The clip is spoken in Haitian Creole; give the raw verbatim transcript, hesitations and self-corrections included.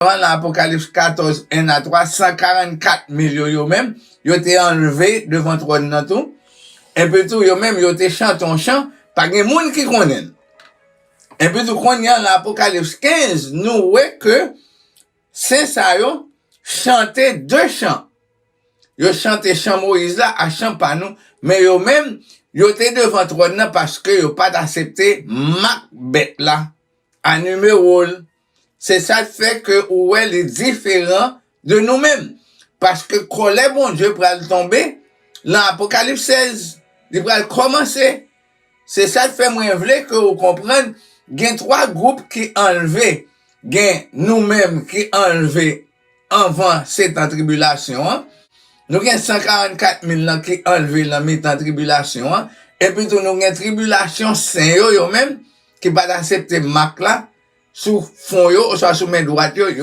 an, nan Apokalips katòz, en a twa, san karannkat mil yo, yo menm, yo te anlve devan twòn nan tou. Epi tou, yo menm, yo te chante yon chan, pa gen moun ki konnen l. Epi tou, kounye a, nan Apokalips kenz, nou wè ke sen sa yo chante de chan. Yo chante chan Moyiz la a chan pa nou, men yo menm, yo te devan twòn nan paske yo pa t aksepte mak bèt la a nimewo l. Se sa k fè ke ou wè li diferan de nou menm. Paske kòlè Bondye pral tonbe nan Apokalips sèz. Li pral kòmanse. Se sa k fè mwen vle ke ou konprann, gen twa gwoup ki anlve. Gen nou menm ki anlve anvan setan tribilasyon an. Nou gen san karannkat mil lan ki anlve nan mitan tribilasyon an. Epi tou nou gen tribilasyon sen yo, yo menm, ki pa t aksepte mak la sou fwon yo oswa sou men dwat yo, yo